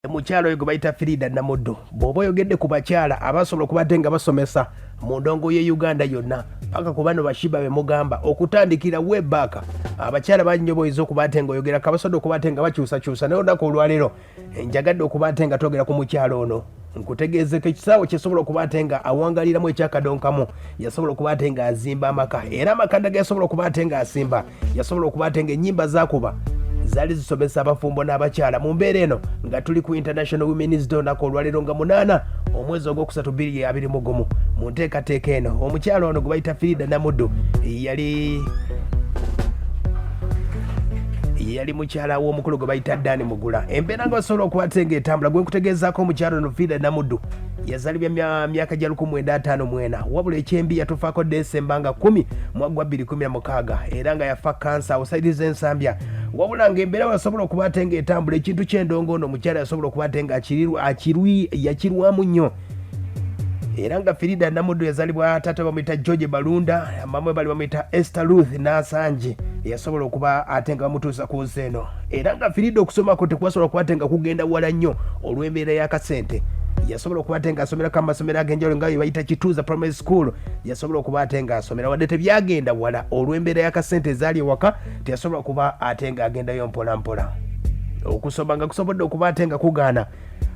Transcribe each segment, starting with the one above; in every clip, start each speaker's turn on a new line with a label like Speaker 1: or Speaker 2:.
Speaker 1: Mukyala oyo gwe bayita Firida Namuddu, bw'oba oyogedde ku bakyala abasobola okuba ate nga basomesa mu ndongo ye Uganda yonna paka ku bano bashiba be mugamba okutandikira way back, abakyala bangi nnyo boyinza okuba ate nga oyogera kabasobodde okuba ate nga bakyusakyusa. Naye olunaku olwaleero njagadde okuba ate nga twogera ku mukyala ono, nkutegeezeko ekisaawe kyesobola okuba ate nga awangaliramu ekyakadonkamu. Yasobola okuba ate nga azimba amaka, era amakanda ge yasobola okuba ate nga asimba, yasobola okuba ate nga ennyimba zakuba zaali zisomesa abafumbo n'abakyala. Mu mbeera eno nga tuli ku International Women's Day, olunaku olwaleero nga 8 omwezi ogwokusatu 2021, mu nteekateeka eno omukyala ono gwe bayita Firida Namuddu yali mukyala w'omukulu gwe bayita Dani Mugula. Embeera nga basobola okuba ate nga etambula, gwe nkutegeezaako omukyala ono Firida Namuddu yazalibwa myaka gya 1954, wabula ekyembi yatufaako Desemba nga 10 mwaka gwa 2016, era nga yafa kansa awusayiriza ensambya. Wabula nga embeera wasobola okuba ate nga etambula, ekintu ky'endongo ono omukyala yasobola okuba ate nga yakirwamu nnyo. Era nga Firida Namuddu yazalibwa taata bamuyita George Balunda, mama we bali bamuyita Esther Ruth Nasangi, yasobola okuba ate nga bamutuusa ku nsi eno. Era nga Firida okusomako tekwasobola kuba ate nga kugenda wala nnyo olw'embeera y'akasente. Yasobola okuba ate nga asomerako amasomero ag'enjawulo nga bayita Kituuza Primary School. Yasobola okuba ate nga asomera, wadde tebyagenda wala olw'embeera y'akasente ezaali ewaka, teyasobola kuba ate nga agendayo mpola mpola. Okusoma nga kusobodde okuba ate nga kugaana,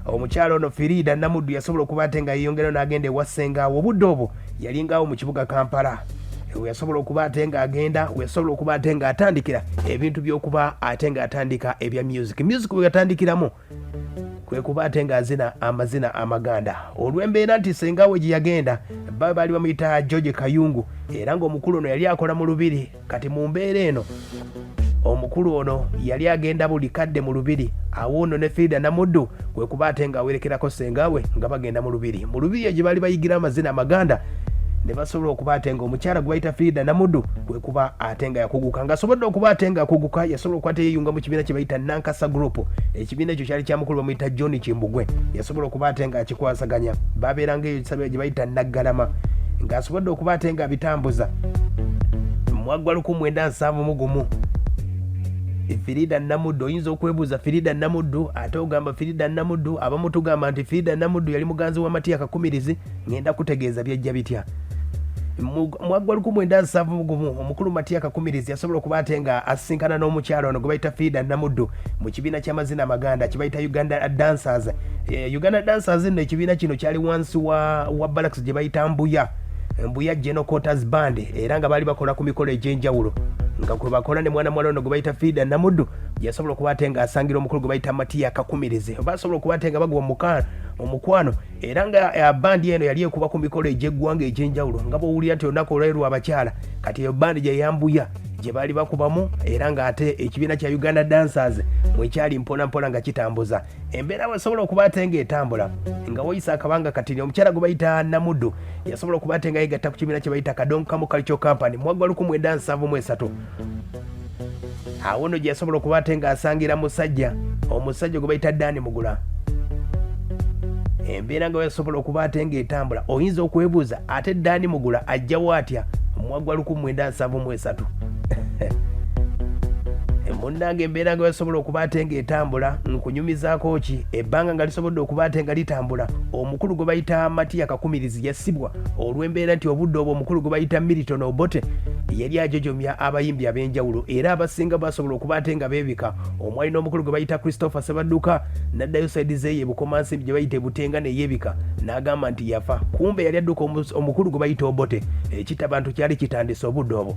Speaker 1: omukyala ono Firida Namuddu yasobola okuba ate nga yeyongerayo n'agenda ewa ssengaawo. Obudde obwo yalingaawo mu kibuga Kampala, weyasobola okuba ate ng'agenda, weyasobola okuba ate ng'atandikira ebintu by'okuba ate ng'atandika ebya music. Music we yatandikiramu kwe kuba ate ng'azina amazina amaganda, olw'embeera nti ssenga we gye yagenda ba baali bamuyita George Kayungu, era ng'omukulu ono yali akola mu lubiri. Kati mu mbeera eno omukulu ono yali agenda buli kadde mu lubiri. Awo ono ne Firida Namuddu kwe kuba ate ng'awerekerako ssenga we nga bagenda mu lubiri. Mu lubiri eyo gye baali bayigira amazina amaganda, ne basobola okuba ate nga omukyala gwe bayita Firida Namuddu kwe kuba ate nga yakuguka. Ng'asobodde okuba ate nga akuguka, yasobola okuba ate yeeyunga mu kibiina kye bayita Nankasa Group. Ekibiina ekyo kyali kya mukulu bamuyita John Kimbugwe. Yasobola okuba ate ng'akikwasaganya. Babeeranga eyo gye bayita Naggalama. Ng'asobodde okuba ate ng'abitambuza, mwagwa 1971 Firida Namuddu, oyinza okwebuuza Firida Namuddu, ate ogamba Firida Namuddu, abamu tugamba nti Firida Namuddu yali muganzi wa Matiya Kakumirizi. Ngenda kutegeeza byajja bitya. Mwagwa 1971 omukulu Matiya Kakumirizi yasobola okuba ate nga asisinkana n'omukyalo ono gwe bayita Firida Namuddu mu kibiina ky'amazina amaganda kibayita Uganda Dancers. Uganda Dancers nno ekibiina kino kyali wansi wa barracks gye bayita Mbuya General Quarters Band, era nga baali bakola ku mikolo egy'enjawulo nga kwe bakola ne mwana muwala ono gwe bayita Firida Namuddu, yasobola okuba ate nga asangira omukulu gwe bayita Matiya Kakumirizi. Basobola okuba ate nga bagwa mu mukwano, era nga bandi eno yali ekuba ku mikolo egy'eggwanga egy'enjawulo, nga bw'owulira nti olunaku olwali lwa bakyala. Kati eyo bandi gye yambuya gye baali bakubamu, era ng'ate ekibiina kya Uganda Dancers mwekyali mpola mpola nga kitambuza embeera. Bwesobola okuba ate ng'etambula, nga woyisa akabanga katini, omukyala gwe bayita Namuddu yasobola okuba ate nga yegatta ku kibiina kye bayita Kadonkamu Cultural Company mwagwa 1973. Awo nno gye yasobola okuba ate ng'asangira musajja, omusajja gwe bayita Dani Mugula. Embeera nga yasobola okuba ate ng'etambula, oyinza okwebuuza ate Dani Mugula ajjawo atya mwagwa 1973? Munnange, embeera nga yasobola okuba ate ng'etambula, nkunyumizaako ki, ebbanga nga lisobodde okuba ate nga litambula, omukulu gwe bayita Matiya Kakumirizi yasibwa olw'embeera nti obudde obwo omukulu gwe bayita Milton Obote yali ajojomya abayimbi ab'enjawulo, era abasinga basobola okuba ate nga beebika. Omwali n'omukulu gwe bayita Christopher Sebadduka, n'addayo saidi zeeyo ebukomansimbi gye bayita ebutenga neyeebika n'agamba nti yafa, kumbe yali adduka omukulu gwe bayita Obote. Ekitabantu kyali kitandise obudde obwo,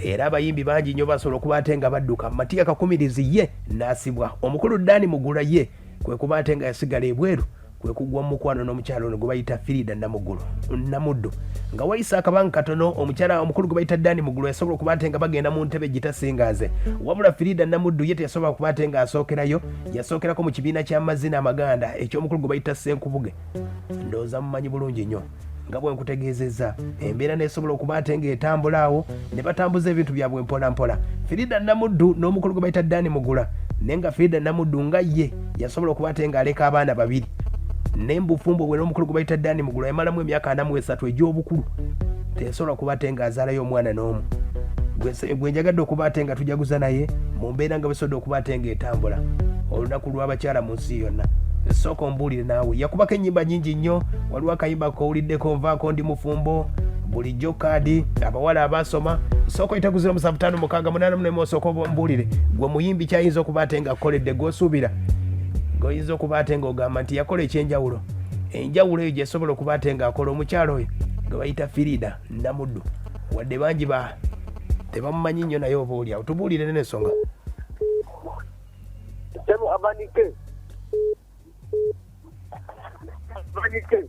Speaker 1: era abayimbi bangi nnyo basobola okuba ate nga badduka. Matiya Kakumirizi ye n'asibwa, omukulu Dani Mugula ye kwe kuba ate nga yasigala ebweru, kwe kugwa mu mukwano n'omukyala ono gwe bayita Firida Namugulu Namuddu. Nga wayise akabanga katono, omukyala omukulu gwe bayita Dani Mugulu yasobola okuba ate nga bagenda mu ntebe gitasingaze, wabula Firida Namuddu ye teyasobola kuba ate nga asookerayo. Yasookerako mu kibiina ky'amazina amaganda eky'omukulu gwe bayita Ssenkubuge, ndowooza mumanyi bulungi nnyo. Nga bwe nkutegeezezza, embeera n'esobola okuba ate ng'etambula awo, ne batambuza ebintu byabwe mpola mpola, Firida Namuddu n'omukulu gwe bayita Dani Mugula. Naye nga Firida Namuddu nga ye yasobola okuba ate ng'aleka abaana babiri, naye mu bufumbo bwe n'omukulu gwe bayita Dani Mugula yamalamu emyaka 43 egy'obukulu, teyasobola kuba ate ng'azaalayo omwana n'omu. Gwe njagadde okuba ate nga tujaguza naye mu mbeera nga bwesobodde okuba ate ng'etambula, olunaku lw'abakyala mu nsi yonna. Sooka ombuulire naawe. Yakubako ennyimba nyingi nnyo, waliwo akayimba kowuliddeko nvaako ndi mufumbo, bulijjo kaadi, abawala abasoma. Sooka oyite ku 0756 osooka ombuulire gwe muyimbi kyayinza okuba ate nga akoledde gwosuubira, gwoyinza okuba ate nga ogamba nti yakola ekyenjawulo, enjawulo eyo gyesobola okuba ate nga akola omukyalo oyo gwe bayita Firida Namuddu, wadde bangi ba tebamumanyi nnyo, naye oba oli awo tubuulire nensonga.
Speaker 2: Sebo Abanike. Abanike.